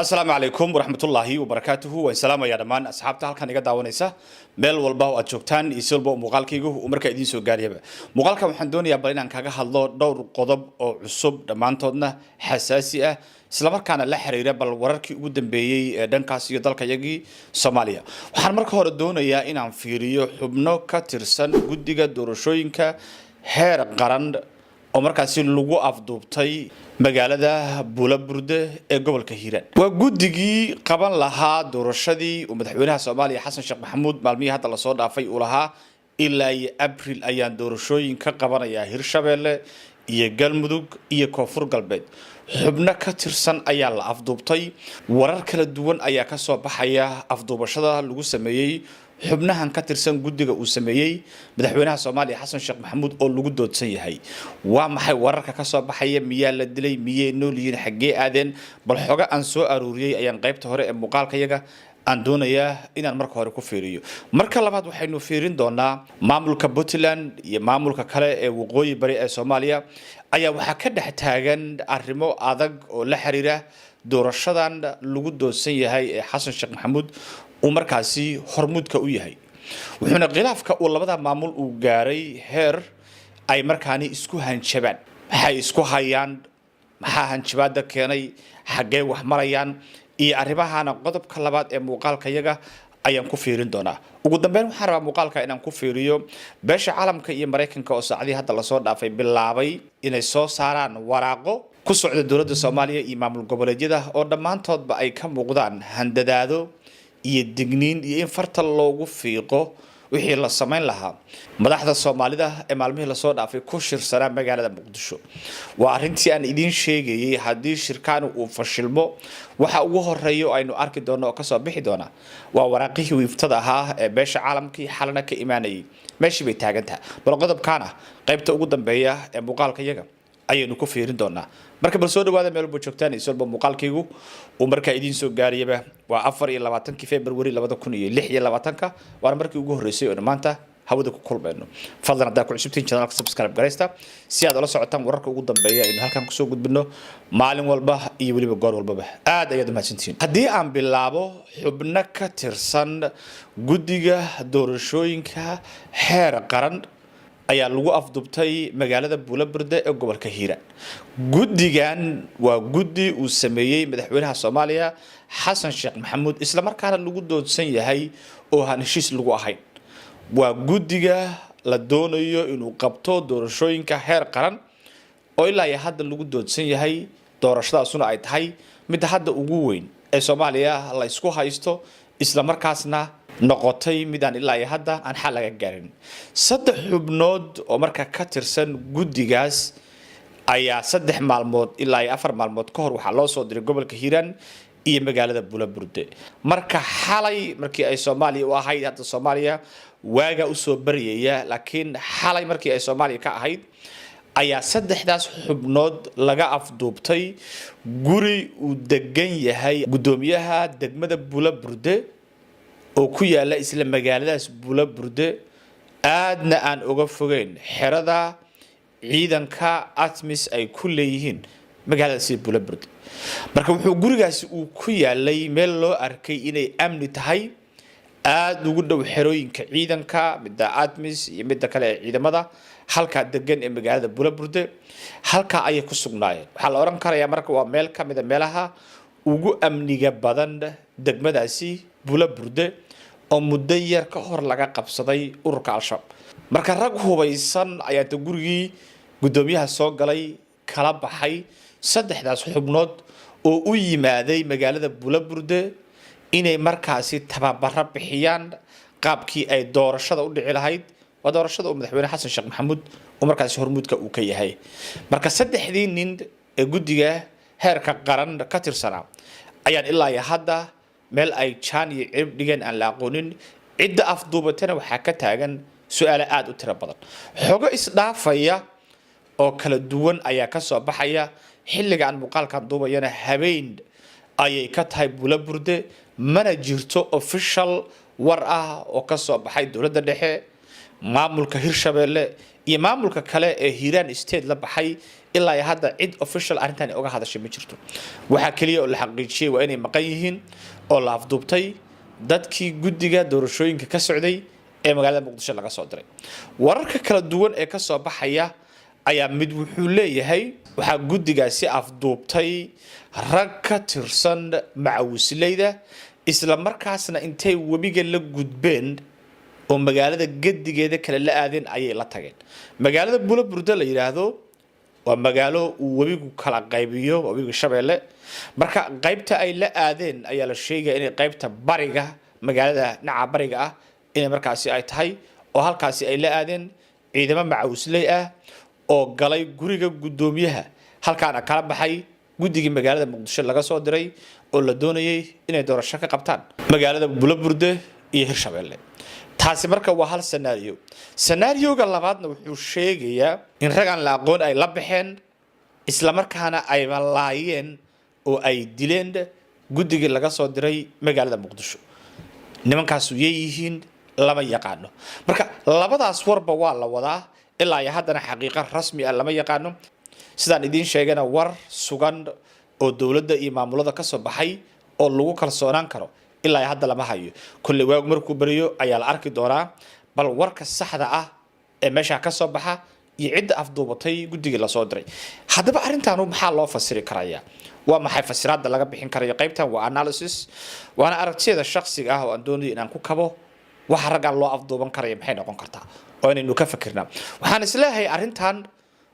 Asalaamu calaykum waraxmatullaahi wabarakaatuhu. Waan salaamayaa dhammaan asxaabta halkan iga daawanaysa meel walba oo aad joogtaan iyo si walba oo muuqaalkaygu uu markaa idiin soo gaarayaba. Muuqaalkan waxaan doonayaa bal inaan kaga hadlo dhowr qodob oo cusub, dhammaantoodna xasaasi ah, islamarkaana la xiriira bal wararkii ugu dambeeyey ee dhankaas iyo dalka yagii Soomaaliya. Waxaan marka hore doonayaa inaan fiiriyo xubno ka tirsan guddiga doorashooyinka heer qaran oo markaasi lagu afduubtay magaalada Buulaburde ee gobolka Hiiraan. Waa guddigii qaban lahaa doorashadii uu madaxweynaha Soomaaliya Xasan Sheekh Maxamuud maalmihii hadda lasoo dhaafay uu lahaa ilaa iyo Abril ayaan doorashooyin ka qabanayaa Hirshabeelle iyo Galmudug iyo Koonfur Galbeed. Xubno ka tirsan ayaa la afduubtay. Warar kala duwan ayaa kasoo baxaya afduubashada lagu sameeyey xubnahan ka tirsan guddiga uu sameeyey madaxweynaha Soomaaliya Xasan Sheekh Maxamuud oo lagu doodsan yahay. Waa maxay wararka kasoo baxaya? Miyaa la dilay? Miyay nool yihiin? Xaggee aadeen? Bal xogo aan soo aruuriyey ayaan qaybta hore ee muuqaalkayaga aan doonayaa inaan marka hore ku fiiriyo. Marka labaad waxaynu fiirin doonaa maamulka Puntland iyo maamulka kale ee waqooyi bari ee Soomaaliya ayaa waxaa ka dhex taagan arrimo adag oo la xiriira doorashadan lagu doodsan yahay ee Xasan Sheekh Maxamuud uu markaasi hormuudka u yahay, wuxuuna khilaafka uu labada maamul uu gaaray heer ay markaani isku hanjabaan. Maxay isku hayaan? Maxaa hanjabaada keenay? Xaggee wax marayaan? Iyo arrimahaana qodobka labaad ee muuqaalkayaga ayaan ku fiirin doonaa. Ugu dambeyn waxaan rabaa muuqaalka inaan ku fiiriyo beesha caalamka iyo Maraykanka oo saacadii hadda lasoo dhaafay bilaabay inay soo saaraan waraaqo ku socda dowladda Soomaaliya iyo maamul goboleedyada oo dhammaantoodba ay ka muuqdaan handadaado iyo digniin iyo in farta loogu fiiqo wixii la samayn lahaa madaxda Soomaalida ee maalmihii lasoo dhaafay ku shirsanaa magaalada Muqdisho. Waa arrintii aan idiin sheegayay, haddii shirkaani uu fashilmo, waxa ugu horeeya oo aynu arki doono oo kasoo bixi doona waa waraaqihii wiiftada ahaa ee beesha caalamkii xalana ka imaanayay. Meeshii bay taagan tahay. Bal qodobkaana qaybta ugu dambeeya ee muuqaalka iyaga ayaynu ku fiirin doonaa. Marka bal soo dhawaada meel walba joogtaan iyo walba muuqaalkaygu uu markaa idiin soo gaarayaba. Waa 24-kii February 2026-ka, waana markii ugu horreysay oo maanta hawada ku kulmayno. Fadlan haddaa ku cusubtiin channelka, subscribe garaysta si aad ula socotaan wararka ugu dambeeya aynu halkan kusoo gudbino maalin walba iyo weliba goor walbaba. Aad ayaad umahadsantihiin. Haddii aan bilaabo, xubno ka tirsan guddiga doorashooyinka heer qaran ayaa lagu afdubtay magaalada Buulaburde ee gobolka Hiiraan. Guddigan waa guddi uu sameeyey madaxweynaha Soomaaliya Xasan Sheekh Maxamuud, islamarkaana lagu doodsan yahay oo aan heshiis lagu ahayn. Waa guddiga la doonayo inuu qabto doorashooyinka heer qaran oo ilaa iyo hadda lagu doodsan yahay, doorashadaasuna ay tahay midda hadda ugu weyn ee Soomaaliya la isku haysto, islamarkaasna noqotay midaan ilaa iyo hadda aan xal laga gaarin. Saddex xubnood oo markaa ka tirsan guddigaas ayaa 3 maalmood ilaa iyo 4 maalmood ka hor waxaa loo soo diray gobolka Hiiraan iyo magaalada Buulaburde. Marka xalay markii ay Soomaaliya u ahayd, hadda Soomaaliya waagaa usoo baryaya, laakiin xalay markii ay Soomaaliya ka ahayd ayaa saddexdaas xubnood laga afduubtay guri uu degan yahay guddoomiyaha degmada Buulaburde oo ku yaala isla magaaladaas Buulaburde, aadna aan uga fogeyn xerada ciidanka ATMIS ay ku leeyihiin magaaladaasi Buulaburde. Marka wuxuu gurigaasi uu ku yaalay meel loo arkay inay amni tahay, aada ugu dhow xerooyinka ciidanka, midda ATMIS iyo midda kale ee ciidamada halkaa degan ee magaalada Bulaburde. Halkaa ayay ku sugnaayeen. Waxaa la odhan karayaa marka waa meel ka mid a meelaha ugu amniga badan degmadaasi Bulaburde oo muddo yar ka hor laga qabsaday ururka Al-Shabaab. Marka rag hubaysan ayaa ta gurigii guddoomiyaha soo galay, kala baxay saddexdaas xubnood oo u yimaaday magaalada Bulaburde inay markaasi tababaro bixiyaan qaabkii ay doorashada u dhici lahayd. Waa doorashada uu madaxweyne Xasan Sheekh Maxamuud uu markaasi hormuudka uu ka yahay. Marka saddexdii nin ee guddiga heerka qaran ka tirsanaa ayaan ilaa iyo hadda meel ay jaan iyo cirib dhigeen aan la aqoonin. Cidda afduubatana waxaa ka taagan su-aalo aada u tiro badan. Xogo isdhaafaya oo kala duwan ayaa ka soo baxaya. Xilliga aan muuqaalkan duubayana habeen ayay ka tahay Bulaburde, mana jirto official war ah oo ka soo baxay dowladda dhexe. Maamulka Hirshabeelle iyo maamulka kale ee Hiiraan State la baxay, ilaa iyo hadda cid official arrintan uga hadashay ma jirto. Waxaa keliya oo la xaqiijiyey waa inay maqan yihiin oo la afduubtay dadkii guddiga doorashooyinka ka socday ee magaalada Muqdisho laga soo diray. Wararka kala duwan ee kasoo baxaya ayaa mid wuxuu leeyahay waxaa guddigaasi afduubtay rag ka tirsan macawisleyda, isla markaasna intay webiga la gudbeen oo magaalada gedigeeda kale la aadeen ayay la tageen. Magaalada Buloburda la yidhaahdo waa magaalo uu webigu kala qaybiyo, webiga Shabeelle. Marka qaybta ay la aadeen ayaa la sheegaya inay qaybta bariga magaalada, dhinaca bariga ah, inay markaasi ay tahay, oo halkaasi ay la aadeen ciidamo macawisley ah oo galay guriga guddoomiyaha, halkaana kala baxay guddigii magaalada Muqdisho laga soo diray oo la doonayay inay doorasho ka qabtaan magaalada Bulaburde iyo Hirshabeelle. Taasi marka waa hal scenario. Scenarioga labaadna wuxuu sheegayaa in rag aan la aqoon ay la baxeen, islamarkaana ay laayeen oo ay dileen guddigii laga soo diray magaalada Muqdisho. Nimankaasu yeeyihiin lama yaqaano. Marka labadaas warba waa la wadaa, ilaa iyo haddana xaqiiqo rasmi ah lama yaqaano. Sidaan idiin sheegana, war sugan oo dowladda iyo maamulada ka soo baxay oo lagu kalsoonaan karo ilaa iyo hadda lama hayo. Kolley waagu markuu beriyo ayaa la arki doonaa bal warka saxda ah ee meeshaa ka soo baxa iyo cidda afduubatay guddigii lasoo diray. Haddaba arrintaanu maxaa loo fasiri karayaa? Waa maxay fasiraadda laga bixin karayo? Qaybtan waa analysis, waana aragtiyada shakhsiga ah oo aan doonayo inaan ku kabo. Waxa raggaan loo afduuban karaya maxay noqon kartaa oo inaynu ka fikirnaa? Waxaan isleeyahay arrintan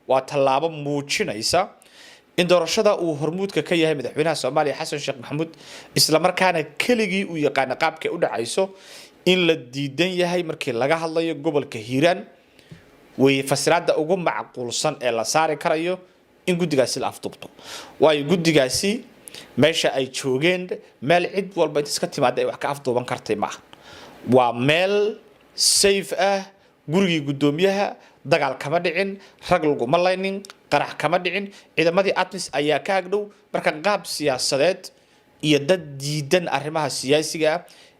waa tallaabo muujinaysa in doorashada uu hormuudka ka yahay madaxweynaha Soomaaliya Xasan Sheekh Maxamuud, islamarkaana keligii uu yaqaana qaabkay u dhacayso, in la diidan yahay markii laga hadlayo gobolka Hiiraan. Way fasiraadda ugu macquulsan ee la saari karayo in guddigaasi la afduubto, waayo guddigaasi meesha ay joogeen meel cid walba inta iska timaada ay wax ka afduuban kartay maaha. Waa meel safe ah, gurigii guddoomiyaha. Dagaal kama dhicin, rag laguma laynin, qarax kama dhicin, ciidamadii ATMIS ayaa ka agdhow. Marka qaab siyaasadeed iyo dad diidan arrimaha siyaasiga ah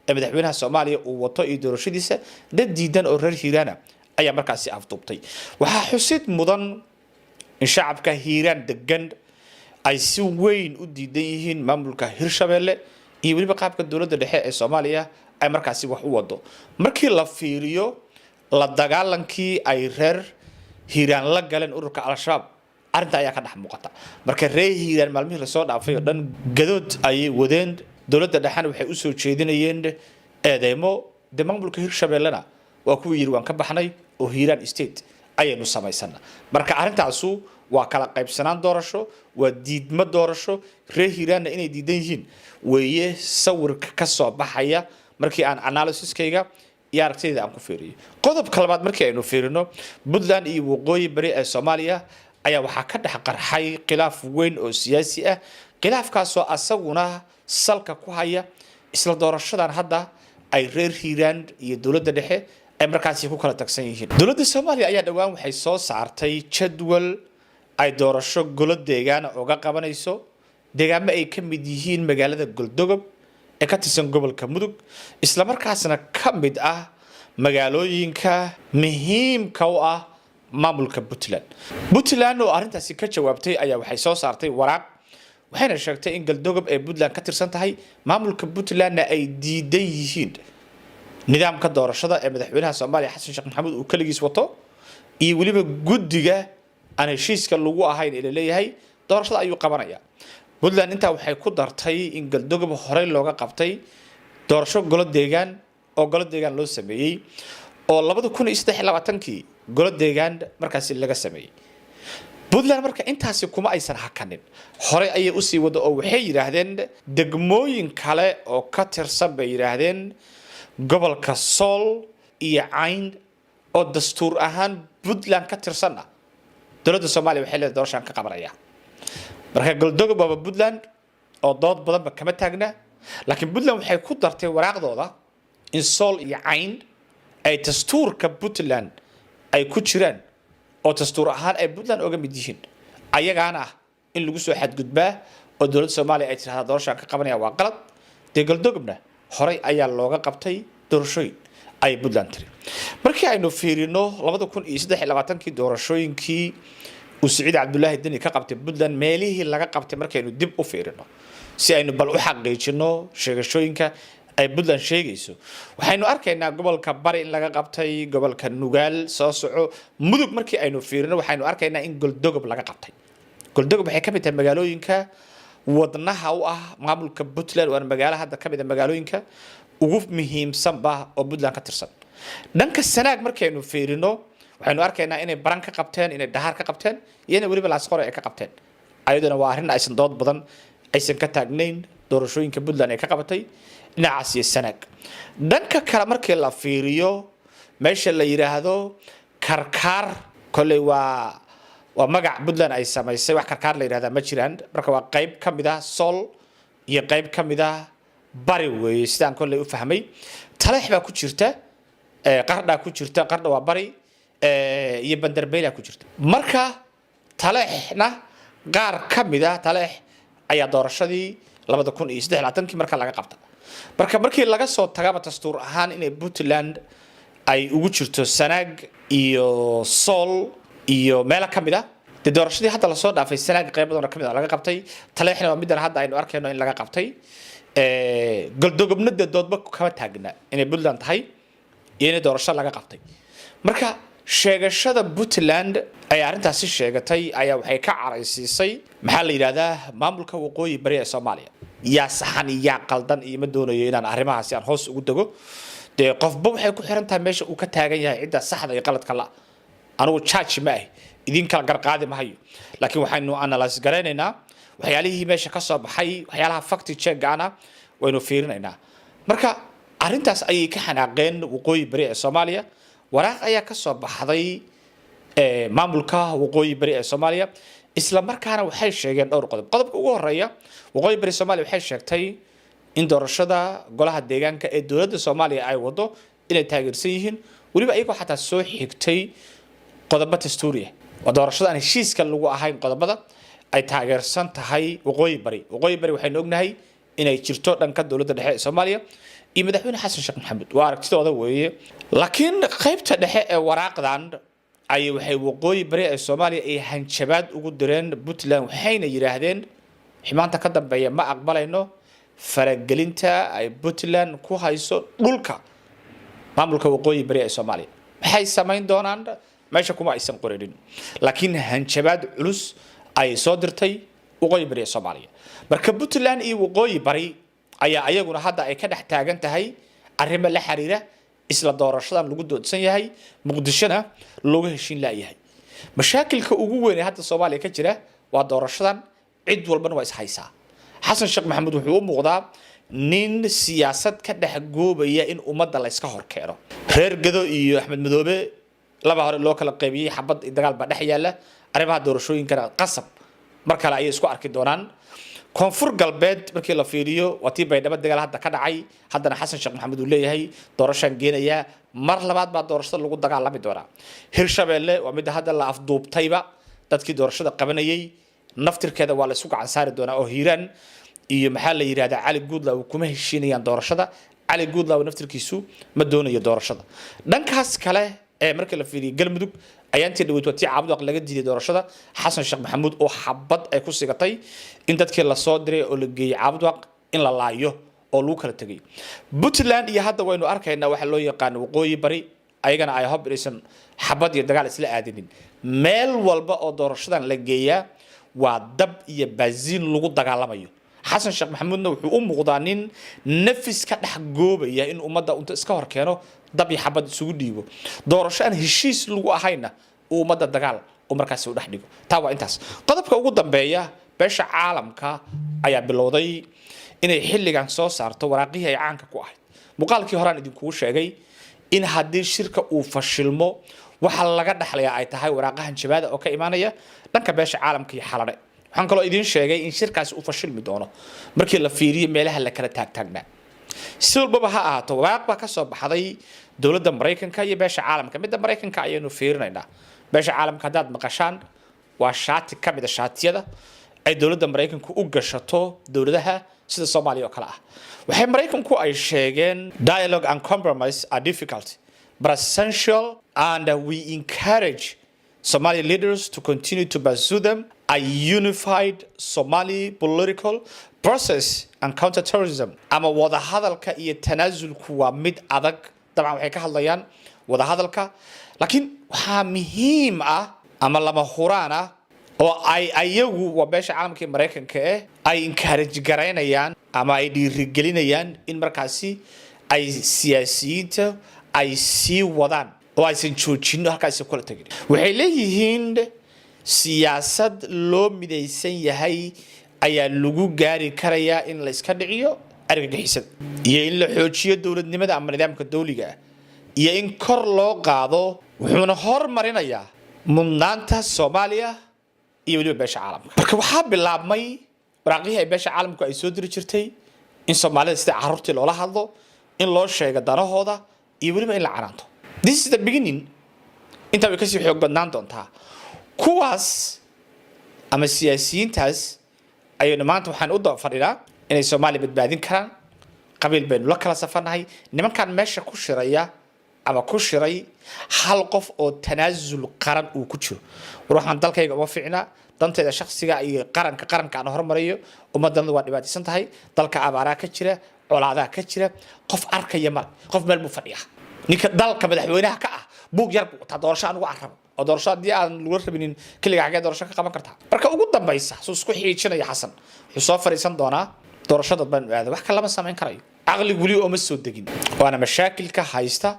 ee madaxweynaha Soomaaliya uu wato iyo doorashadiisa, dad diidan oo reer Hiiraana ayaa markaasi afduubtay. Waxaa xusid mudan in shacabka Hiiraan degan ay si weyn u diidan yihiin maamulka Hirshabelle iyo weliba qaabka dowladda dhexe ee Soomaaliya ay markaasi wax u wado. Markii la fiiriyo la dagaalankii ay reer Hiiraan la galeen ururka Al-Shabaab, arrinta ayaa ka dhex muuqata. Marka reer Hiiraan maalmihii lasoo dhaafay oo dhan gadood ayay wadeen, dowladda dhexena waxay usoo jeedinayeen eedeymo. Dee maamulka Hirshabellena waa kuwii yidhi waan ka baxnay oo Hiiraan State ayaynu samaysana. Marka arrintaasu waa kala qaybsanaan doorasho, waa diidmo doorasho. Reer Hiiraanna inay diidan yihiin weeye sawirka ka soo baxaya markii aan analysiskayga iyo aragtidayda aan ku fiiriyo. Qodobka labaad markii aynu fiirino, Puntland iyo waqooyi bari ee Soomaaliya ayaa waxaa ka dhex qarxay khilaaf weyn oo siyaasi ah, khilaafkaasoo asaguna salka ku haya isla doorashadan hadda ay reer Hiiraan iyo dowladda dhexe ay markaasi ku kala tagsan yihiin. Dowladda Soomaaliya ayaa dhowaan waxay soo saartay jadwal ay doorasho golo deegaana uga qabanayso deegaamo ay ka mid yihiin magaalada Goldogob ee ka tirsan gobolka Mudug, islamarkaasna ka mid ah magaalooyinka muhiimka u ah maamulka Puntland. Puntland oo arrintaasi ka jawaabtay ayaa waxay soo saartay waraaq, waxayna sheegtay in Galdogob ee Puntland ka tirsan tahay, maamulka Puntlandna ay diidan yihiin nidaamka doorashada ee madaxweynaha Soomaaliya Xasan Sheekh Maxamuud uu keligiis wato iyo weliba guddiga aan heshiiska lagu ahayn ee laleeyahay doorashada ayuu qabanaya. Puntland intaa waxay ku dartay in Galdogob horey looga qabtay doorasho golo deegaan oo golo deegaan loo sameeyey, oo 2023-kii golo deegaan markaasi laga sameeyey Puntland. Marka intaasi kuma aysan hakanin, horey ayay usii wada oo waxay yidhaahdeen degmooyin kale oo ka tirsan bay yidhaahdeen gobolka Sool iyo Cayn oo dastuur ahaan Puntland ka tirsan ah, dowladda Soomaaliya waxay leedahay doorashaan ka qabanaya. Marka Goldogob waaba Puntland oo dood badanba kama taagna, laakiin Puntland waxay ku dartay waraaqdooda in Sool iyo Cayn ay dastuurka Puntland ay ku jiraan oo dastuur ahaan ay Puntland oga mid yihiin, ayagaana ah in lagu soo xadgudbaa oo dowladda Soomaaliya ay tirahdaa doorashaan ka qabanaya waa qalad. Dee Goldogobna horey ayaa looga qabtay doorashooyin ay Puntland tiri. Markii aynu fiirino 2023-kii doorashooyinkii uu Siciid Cabdulaahi Deni ka qabtay Puntland, meelihii laga qabtay markaynu dib u fiirino, si aynu bal u xaqiijino sheegashooyinka ay Puntland sheegayso, waxaynu arkaynaa gobolka Bari in laga qabtay, gobolka Nugaal soo soco. Mudug markii aynu fiirino, waxaynu arkaynaa in Goldogob laga qabtay. Goldogob waxay ka mid tahay magaalooyinka wadnaha u ah maamulka Puntland, waana magaalo hadda ka mid a magaalooyinka ugu muhiimsanba oo Puntland ka tirsan. Dhanka Sanaag markaynu fiirino, waxaynu arkaynaa inay Baran ka qabteen, inay Dhahaar ka qabteen iyo inay weliba Laasqore ay ka qabteen. Ayaduna waa arrin aysan dood badan aysan ka taagnayn doorashooyinka Puntland ay ka qabatay dhinacaas iyo Sanaag. Dhanka kale markii la fiiriyo, meesha la yidhaahdo Karkaar, kolley waa magac Puntland ay samaysay, wax Karkaar la yidhahdaa ma jiraan. Marka waa qayb ka mid ah Sool iyo qayb ka mid ah Bari weeye, sidaan kolley u fahmay. Taleex baa ku jirta, Qardhaa ku jirta, Qardha waa Bari, iyo Banderbeyla ku jirta. Marka Taleexna qaar ka mid ah Taleex ayaa doorashadii 2023-kii marka laga qabta. Marka markii laga soo tagaba dastuur ahaan inay Puntland ay ugu jirto Sanaag iyo Sool iyo meelo ka mid ah, dee doorashadii hadda lasoo dhaafay Sanaag qayb badan oo ka mid ah laga qabtay, Taleexna waa middan hadda aynu arkayno in laga qabtay. Goldogobna dee doodba kama taagna inay Puntland tahay iyo inay doorasho laga qabtay. Marka sheegashada Puntland ay arrintaasi sheegatay ayaa waxay ka caraysiisay, maxaa la yidhahdaa, maamulka Waqooyi Bari ee Soomaaliya. Yaa saxan iyo yaa qaldan iyo ma doonayo inaan arrimahaasi aan hoos ugu dego. Dee qofba waxay ku xiran tahay meesha uu ka taagan yahay cidda saxda iyo qaladka la. Anigu judge ma ahi, idin kala garqaadi mahayo, laakiin waxaynu analyse garaynaynaa waxyaalihii meesha ka soo baxay, waxyaalaha fact check-gaana waynu fiirinaynaa. Marka arrintaas ayay ka xanaaqeen Waqooyi Bari ee Soomaaliya. Waraaq ayaa ka soo baxday maamulka Waqooyi Bari ee Soomaaliya, isla markaana waxay sheegeen dhowr qodob. Qodobka ugu horeeya, Waqooyi Bari Soomaaliya waxay sheegtay in doorashada golaha deegaanka ee dowladda Soomaaliya ay wado inay taageersan yihiin, weliba iyagoo xataa soo xigtay qodobo dastuuriya. Waa doorashada aan heshiiska lagu ahayn qodobada ay taageersan tahay Waqooyi Bari. Waqooyi Bari waxaynu ognahay inay jirto dhanka dowladda dhexe ee Soomaaliya iyo Madaxweyne Xasan Sheekh Maxamuud, waa aragtidooda weeye. Laakiin qaybta dhexe ee waraaqdan ay waxay Waqooyi Bari ee Soomaaliya ay hanjabaad ugu direen Puntland, waxayna yidhaahdeen ximaanta ka dambeeya ma aqbalayno faragelinta ay Puntland ku hayso dhulka maamulka Waqooyi Bari ee Soomaaliya. Maxay samayn doonaan meesha kuma aysan qorinin, laakiin hanjabaad culus ayay soo dirtay Waqooyi Bari ee Soomaaliya. Marka Puntland iyo Waqooyi Bari ayaa ayaguna hadda ay ka dhex taagan tahay arrimo la xiriira isla doorashadan lagu doodsan yahay, Muqdishona looga heshiin laayahay. Mashaakilka ugu weyn ee hadda Soomaaliya ka jira waa doorashadan, cid walbana waa ishaysaa. Xasan Sheekh Maxamuud wuxuu u muuqdaa nin siyaasad ka dhex goobaya in ummadda la iska hor keeno. Reer Gado iyo Axmed Madoobe laba hore loo kala qaybiyey, xabad iyo dagaal baa dhex yaalla. Arrimaha doorashooyinkana qasab mar kale ayay isku arki doonaan. Koonfur Galbeed markii la fiiriyo, waa tii Baydhabo dagaal hadda ka dhacay. Haddana Xasan Sheekh Maxamuud uu leeyahay doorashaan geenayaa, mar labaad baa doorashada lagu dagaalami doonaa. Hirshabeelle waa midda hadda la afduubtayba dadkii doorashada qabanayay, naftirkeeda waa la isku gacan saari doonaa, oo Hiiraan iyo, maxaa la yidhahdaa, Cali Guudlaaw kuma heshiinayaan doorashada. Cali Guudlaaw naftirkiisu ma doonayo doorashada. Dhankaas kale ee markii la fiiriyo Galmudug, ayaantii dhaweyd waa tii Caabudaq laga diiday doorashada, Xasan Sheekh Maxamuud oo xabad ay ku sigatay in dadkii lasoo diray oo la geeyey Caabudaq in la laayo oo lagu kala tegay. Puntland iyo hadda waynu arkaynaa waxa loo yaqaano Waqooyi Bari, ayagana ay hob inaysan xabad iyo dagaal isla aadinin. Meel walba oo doorashadan la geeyaa waa dab iyo baasiin lagu dagaalamayo. Xasan Sheekh Maxamuudna wuxuu u muuqdaa nin nafis ka dhex goobaya in ummadda unta iska hor keeno, dab iyo xabad isugu dhiibo, doorasho aan heshiis lagu ahayna uu ummadda dagaal uu markaasi u dhex dhigo. Taa waa intaas. Qodobka ugu dambeeya, beesha caalamka ayaa bilowday inay xilligan soo saarto waraaqihii ay caanka ku ahayd. Muuqaalkii horaan idinkugu sheegay in haddii shirka uu fashilmo, waxa laga dhaxlayaa ay tahay waraaqahan jabaada oo ka imaanaya dhanka beesha caalamka iyo Xalane. Waxaan kaloo idiin sheegay in shirkaasi uu fashilmi doono markii la fiiriyo meelaha la kala taagtaagnaa. Si walbaba ha ahaato, waraaq baa ka soo baxday dowladda Maraykanka iyo beesha caalamka. Midda Maraykanka ayaynu fiirinaynaa. Beesha caalamka haddaad maqashaan, waa shaati ka mid a shaatiyada ay dowladda Maraykanku u gashato dowladaha sida Soomaaliya oo kale ah. Waxay Maraykanku ay sheegeen, "Dialogue and compromise are difficult but essential, and we encourage Somali leaders to continue to pursue them, a unified Somali political process and counterterrorism. Ama wadahadalka iyo tanaasulku waa mid adag. Dabcan waxay ka hadlayaan wadahadalka, laakiin waxaa muhiim ah ama lama huraan ah oo ay ayagu, waa beesha caalamka ee Maraykanka, ay encourage garaynayaan ama ay dhiirigelinayaan in markaasi ay siyaasiyiinta ay sii wadaan oo aysan joojino, halkaasi kula tagin. Waxay leeyihiin siyaasad loo midaysan yahay ayaa lagu gaari karayaa in la iska dhiciyo argagixisada iyo in la xoojiyo dowladnimada ama nidaamka dowliga ah iyo in kor loo qaado. Wuxuuna hormarinayaa mudnaanta Soomaaliya iyo weliba beesha caalamka. Marka waxaa bilaabmay waraaqihii ay beesha caalamku ay soo diri jirtay, in Soomaalida sida carruurtii loola hadlo, in loo sheego danahooda iyo weliba in la canaanto. This is the beginning. Intaa way kasii xoog badnaan doontaa. Kuwaas ama siyaasiyiintaas ayaynu maanta waxaan u daba fadhinaa inay Soomaaliya badbaadin karaan. Qabiil baynu la kala safarnahay. Nimankan meesha ku shiraya ama ku shiray, hal qof oo tanaasul qaran uu ku jiro, war waxaan dalkayga uma ficna, dantayda shakhsiga iyo qaranka aan hormariyo, ummadana waa dhibaataysan tahay, dalka abaaraa ka jira, colaadaha ka jira, qof arkaya male. Qof meel buu fadhiyaa. Ninka dalka madaxweynaha ka ah buug yar buu wataa, doorasho aan ugu carrabo oo doorasho haddii aan lagula rabinin, keliga xaggee doorasho ka qaban kartaa? Marka ugu dambaysa suu isku xiijinaya Xasan, wuxuu soo fadhiisan doonaa doorashada baan aada. Wax kale lama samayn karayo, caqli weli ooma soo degin. Waana mashaakilka haysta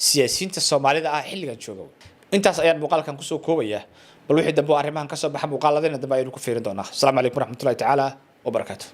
siyaasiyiinta Soomaalida ah xilligan jooga. Intaas ayaan muuqaalkan kusoo koobayaa. Bal wixii dambe oo arrimahan kasoo baxa muuqaaladayna dambe ayaynu ku fiirin doonaa. Asalaamu calaykum waraxmatullahi tacaala wabarakaatu.